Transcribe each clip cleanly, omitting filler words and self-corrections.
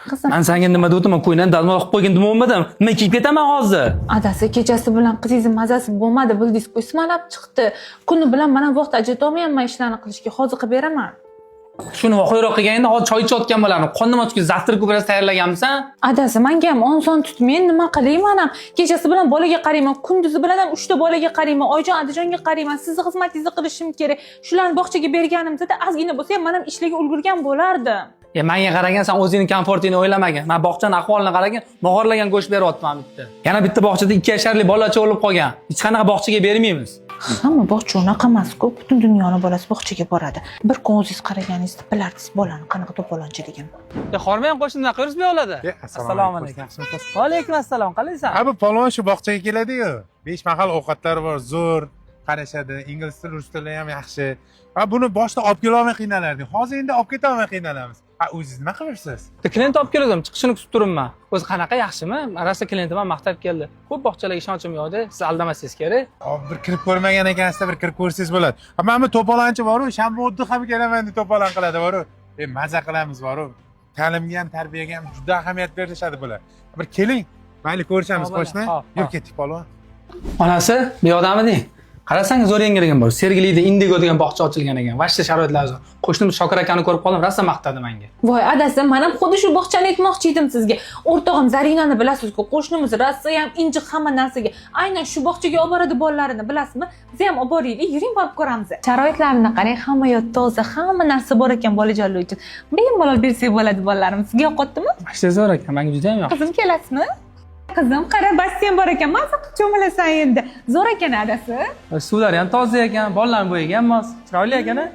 Qizim. Man senga nima degandim? Ko'ynakni dazmol qilib qo'ygin demovmidim. Nima kiyib ketaman hozir? Adasi, kechasi bilan qizingizni mazasi bo'lmadi, bildingiz-ku, ismalab chiqdi. Kuni bilan mana vaqt ajratolmayapman ishlarni qilishga. Hozir qilib beraman. Shuni voqeroq qilganingda hozir choy ichayotgan bo'lardim. Qornim ochib завтрак biroz tayyorlaganmisan? Adasi, manga ham oson tutmang, nima qilay man ham? Kechasi bilan bolaga qarayman, kunduzi bilan ham 3 ta bolaga qarayman, Oyjon, Adajonga qarayman, sizni xizmatingizni qilishim kerak. Shularni bog'chaga berganimizda ozgina bo'lsa ham man ham ishlarga ulgurgan bo'lardim. E, menga qaragan, sen o'zingni komfortingni o'ylamagin. Men bog'chani ahvolini qaragin, mog'orlagan go'sht beryapman bitta. Yana bitta bog'chada 2 yasharli bolacha o'lib qolgan. Hech qanaqa bog'chaga bermaymiz. Hamma bog'cha unaqa emas-ku, butun dunyoni bolasi bog'chaga boradi. Bir kun o'zingiz qaraganingizda bilardingiz bolani qanaqa to'polonchiligini. E, hormang qo'shni, nima qilamiz bu yoqlarda? E, Assalomu alaykum. Va alaykum assalom, qalaysan? Ha, bu polvon shu bog'chaga keladi-yu. 5 mahal ovqatlari bor, zo'r qarashadi. Ingliz tili, rus tili ham yaxshi. Ha, buni boshida olib kelolmay qiynalardik. Hozir endi olib ketolmay qiynalamiz. Ha, o'zingiz nima qilyapsiz? Bitta klient olib keldim, chiqishini kutib turibman. O'zi qanaqa, yaxshimi? Rosa klientim ham maqtab keldi. Ko'p bog'chalarga ishonchim yo'qda, siz aldamasangiz kerak. Hop, bir kirib ko'rmagan ekansizda, bir kirib ko'rsangiz bo'ladi. Ha, mana bu to'polonchi bor-u, shanba o'tdi ham kelaman deb to'polon qiladi bor-u. E, maza qilamiz bor-u. Ta'limga ham, tarbiyaga ham juda ahamiyat berishadi bular. Bir keling, mayli ko'rishamiz Hop, qo'shni. hop, Yur hop. ketdik polvon. Onasi, bu yoqdamiding? Qarasang, zo'r yangiligim bor. Sergelida Indigo degan bog'cha ochilgan ekan. Vashta sharoitlar zo'r. Qo'shnim Shokir akani ko'rib qoldim, rosa maqtadi menga. Voy adasi, man ham xuddi shu bog'chani aytmoqchi edim sizga. O'rtog'im Zarinani bilasiz-ku, qo'shnimiz rosa ham injiq hamma narsaga. Aynan shu bog'chaga olib boradi bolalarini, bilasizmi? Biz ham olib boraylik, yuring borib ko'ramiz. Sharoitlarini qarang, hamma yoq toza, hamma narsa bor ekan bolajonlar uchun. Bemalol bersak bo'ladi bolalarimiz. Sizga yoqyaptimi? Vashta zo'r ekan, menga juda ham yoqdi. Qizim, kelasizmi? Qizim, qara, basseyn bor ekan, maza qilib cho'milasan endi. Zo'r ekan adasi. Suvlari ham toza ekan, bolalarning bo'yiga ham mos. Chiroyli ekan, a?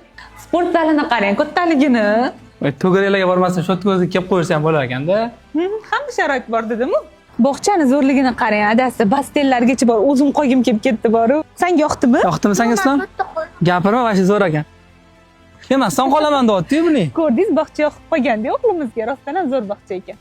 Sport zalini qarang, kattaligini. Voy, to'garaklarga bormasdan shu yerga o'zi kelib qo'ysa ham bo'lar ekanda. Hamma sharoit bor dedimu. Bog'chani zo'rligini qarang, adasi, basseynlargacha bor. O'zim qolgim kelib ketdi boru. Sanga yoqdimi? Yoqdimi senga, Islom? Gapirma, vashta zo'r ekan. E, man son qolaman deyapti-yu buni. Ko'rdingiz, bog'cha yoqib qolganda o'g'limizga. Rostdan ham zo'r bog'cha ekan.